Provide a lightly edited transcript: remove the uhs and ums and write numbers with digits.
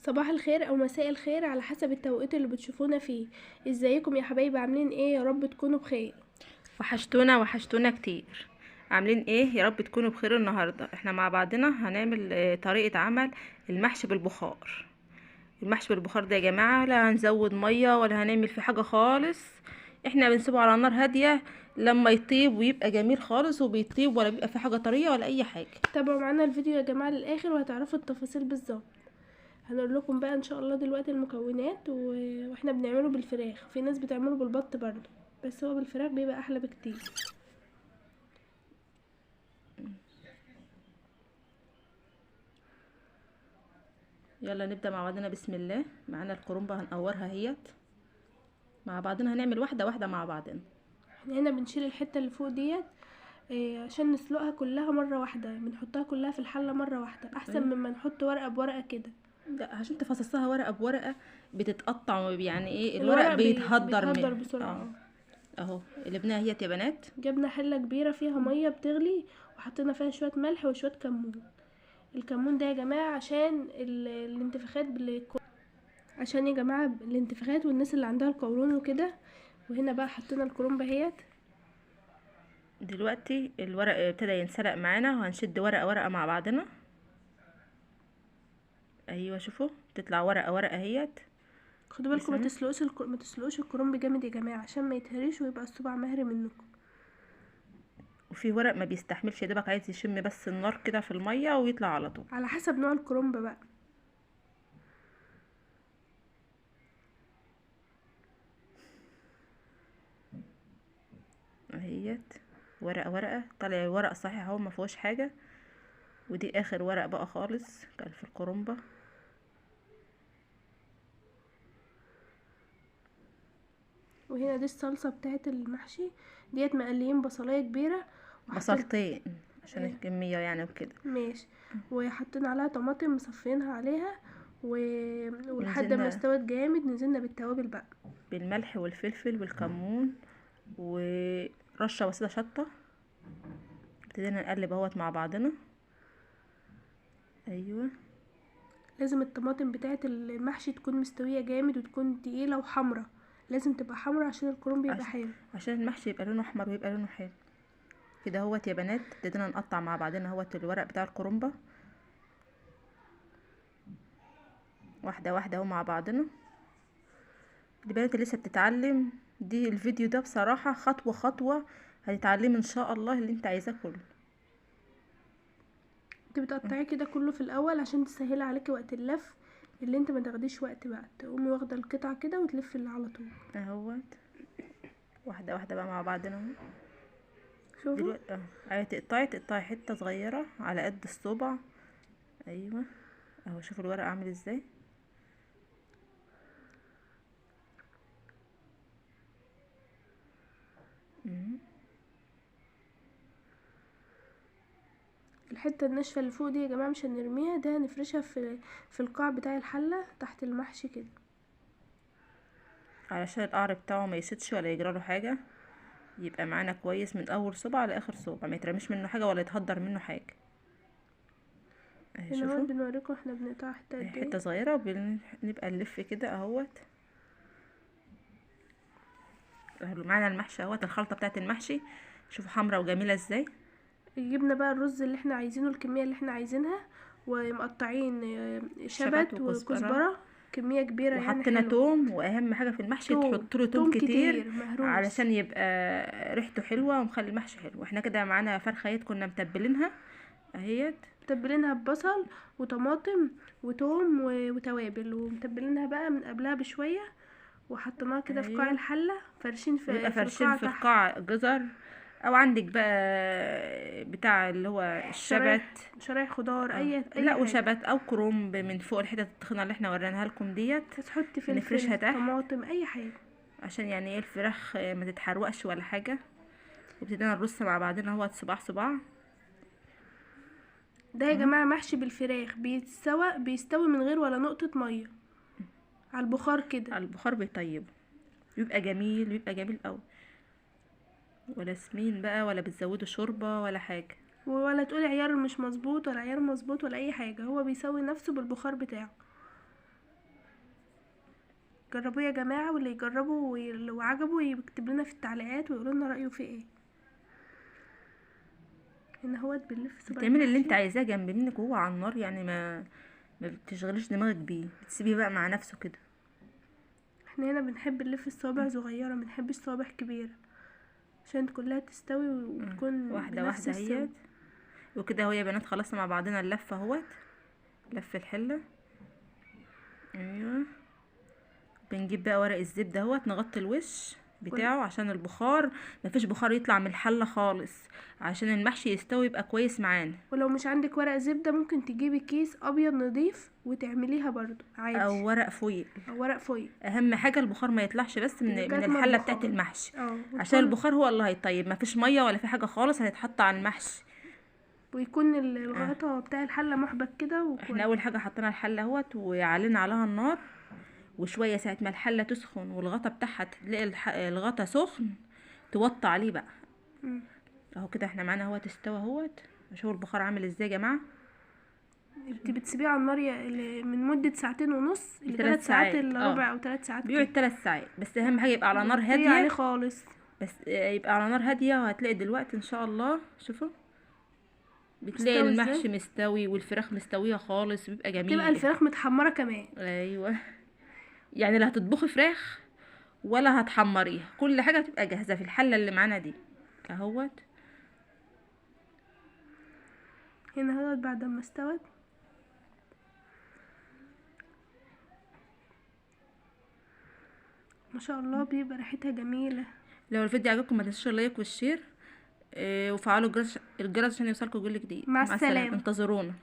صباح الخير او مساء الخير على حسب التوقيت اللي بتشوفونا فيه. ازيكم يا حبايب؟ عاملين ايه؟ يا رب تكونوا بخير. وحشتونا وحشتونا كتير. عاملين ايه؟ يا رب تكونوا بخير. النهارده احنا مع بعضنا هنعمل طريقه عمل المحشي بالبخار. المحشي بالبخار ده يا جماعة لا هنزود مية ولا هنعمل فيه حاجة خالص، احنا بنسيبه على نار هادية لما يطيب ويبقى جميل خالص، وبيطيب ولا بيبقى فيه حاجة طرية ولا اي حاجة. تابعوا معانا الفيديو يا جماعة للاخر وهتعرفوا التفاصيل بالظبط. هنقول لكم بقى ان شاء الله دلوقتي المكونات واحنا بنعمله بالفراخ. في ناس بتعمله بالبط برضو، بس هو بالفراخ بيبقى احلى بكتير. يلا نبدأ مع بعضنا. بسم الله. معانا القرنبة هنقورها اهيت مع بعضنا، هنعمل واحدة واحدة مع بعضنا. احنا هنا بنشيل الحتة اللي فوق ديت عشان نسلقها كلها مرة واحدة، بنحطها كلها في الحلة مرة واحدة احسن مما نحط ورقة بورقة كده. لا عشان تفصصها ورقة بورقة بتتقطع، يعني ايه الورق بيتهدر بسرعة. اهو قلبناها اهيت يا بنات. جبنا حلة كبيرة فيها مية بتغلي وحطينا فيها شوية ملح وشوية كمون. الكمون ده يا جماعة عشان الانتفاخات عشان يا جماعة الانتفاخات والناس اللي عندها القولون وكده. وهنا بقى حطينا الكرنب اهيت. دلوقتي الورق ابتدى ينسلق معانا، وهنشد ورقة ورقة مع بعضنا. ايوه شوفوا بتطلع ورقة ورقة اهيت. خدوا بالكم ما تسلقوش الكرنب جامد يا جماعة عشان ما يتهريش ويبقى الصباع مهري منكم. وفي ورق ما بيستحملش، يا دوبك عايز يشم بس النار كده في المية ويطلع على طول، على حسب نوع الكرنب بقى. اهيت ورقة ورقة، طالع الورق صحيح اهو ما فيهوش حاجة. ودي اخر ورق بقى خالص كان في الكرنبه. وهنا دي الصلصه بتاعه المحشي ديت، مقليين بصلايه كبيرة، بصلتين عشان الكمية يعني وكده ماشي، وحطينا عليها طماطم مصفينها عليها ولحد ما استوت جامد نزلنا بالتوابل بقى، بالملح والفلفل والكمون ورشه بسيطة شطه. ابتدينا نقلب اهوت مع بعضنا. ايوه لازم الطماطم بتاعه المحشي تكون مستوية جامد وتكون تقيلة وحمرا، لازم تبقى حمرا عشان الكرنب يبقى حلو، عشان المحشي يبقى لونه احمر ويبقى لونه حلو كده اهوت يا بنات. ابتدينا نقطع مع بعضنا اهوت الورق بتاع الكرنبه واحدة واحدة اهو مع بعضنا. البنات اللي لسه بتتعلم دي الفيديو ده بصراحة خطوة خطوة هتتعلمي ان شاء الله اللي انت عايزاه كله. انت بتقطعيه كده كله في الاول عشان تسهلي عليكي وقت اللف، اللي انت ما تاخديش وقت بقى، تقومي واخده القطعة كده وتلفي اللي على طول اهوت. واحدة واحدة بقى مع بعضنا اهو. شوفوا دلوقتي اهو تقطعي حتة صغيرة على قد الصبع. ايوه اهو شوفوا الورق عامل ازاي. الحتة الناشفه اللي فوق دي يا جماعة مش هنرميها، ده هنفرشها في القاع بتاع الحلة تحت المحشي كده علشان القعر بتاعه ما يشدش ولا يجرى له حاجة، يبقى معانا كويس من اول صبع لاخر صبع، ما يترميش منه حاجة ولا يتهدر منه حاجة. اهي شوفوا بنوريكم احنا بنقطع حتة قد ايه، حتة صغيرة وبنبقى نلف كده اهوت. اهو معانا المحشي اهوت، الخلطة بتاعه المحشي شوفوا حمرا وجميلة ازاي. جبنا بقى الرز اللي احنا عايزينه، الكمية اللي احنا عايزينها، ومقطعين شبت وكزبره كمية كبيرة يعني، وحطينا توم. واهم حاجة في المحشي تحط له توم كتير علشان يبقى ريحته حلوة ومخلي المحشي حلو. احنا كده معانا فرخة اهيت كنا متبلينها اهيت، متبلينها ببصل وطماطم وتوم وتوابل، ومتبلينها بقى من قبلها بشوية، وحطيناها كده في قاع الحلة، فرشين في القاع جزر، او عندك بقى بتاع اللي هو الشبت، شرايح خضار اي لا وشبت او كرنب من فوق الحتت التخينه اللي احنا وريناها لكم ديت، تحطي فلفل طماطم اي حاجة عشان يعني ايه الفراخ ما تتحرقش ولا حاجة. وابتدينا نرص مع بعضنا اهوت صباع صباع. ده يا جماعة محشي بالفراخ بيستوي من غير ولا نقطة مية، على البخار كده، على البخار بيطيب، بيبقى جميل، بيبقى جميل قوي. ولا سمين بقى ولا بتزودوا شوربة ولا حاجة، ولا تقولي عيار مش مظبوط ولا عيار مظبوط ولا اي حاجة، هو بيسوي نفسه بالبخار بتاعه. جربوه يا جماعة، واللي يجربه ولو عجبه يكتب لنا في التعليقات ويقول لنا رايه في ايه. هنا اهوت بنلف صباع بتعملي اللي انت المحشي. عايزاه جنب منك وهو على النار، يعني ما بتشغليش دماغك بيه، بتسيبيه بقى مع نفسه كده. احنا هنا بنحب نلف الصوابع صغيرة، ما بنحبش صوابع كبيرة عشان كلها تستوي وتكون واحدة بنفس واحدة السوا. اهيت. وكده اهو يا بنات خلصنا مع بعضنا اللفة اهوت، لف الحلة. ايوه بنجيب بقى ورق الزبدة اهوت نغطي الوش بتاعه عشان البخار، مفيش بخار يطلع من الحلة خالص، عشان المحشي يستوي يبقى كويس معانا. ولو مش عندك ورق زبدة ممكن تجيبي كيس ابيض نظيف وتعمليها برضو عادي، او ورق فويل. او ورق فويل. اهم حاجة البخار ما يطلعش بس من الحلة بتاعت المحشي، عشان البخار هو اللي هيطيب، مفيش مية ولا في حاجة خالص هتتحط على المحشي، ويكون الغطا بتاع الحلة محبك كده. احنا اول حاجة حطينا الحلة اهوت وعلينا عليها النار، وشوية ساعة ما الحلة تسخن والغطا بتاعها تلاقي الغطا سخن توطي عليه بقى. اهو كده احنا معانا اهوت استوى اهوت. شوفوا البخار عامل ازاي يا جماعة. انت بتسيبيه على النار من مده 2.5 ساعات ل3 ساعات الا ربع او 3 ساعات، بيقعد 3 ساعات بس. اهم حاجة يبقى على نار هادية عليه خالص، بس يبقى على نار هادية. وهتلاقي دلوقتي ان شاء الله شوفوا بتلاقي المحشي مستوي والفراخ مستوية خالص، بيبقى جميل، تبقى الفراخ متحمره كمان. ايوه يعني لا هتطبخي فراخ ولا هتحمريها، كل حاجة هتبقى جاهزة في الحلة اللي معانا دي اهوت. هنا اهوت بعد ما استوت. ما شاء الله بيبقى ريحتها جميلة. لو الفيديو عجبكم ما تنسوش ال like وال share، وفعلوا الجرس عشان يوصلكم كل جديد. مع السلامة، انتظرونا.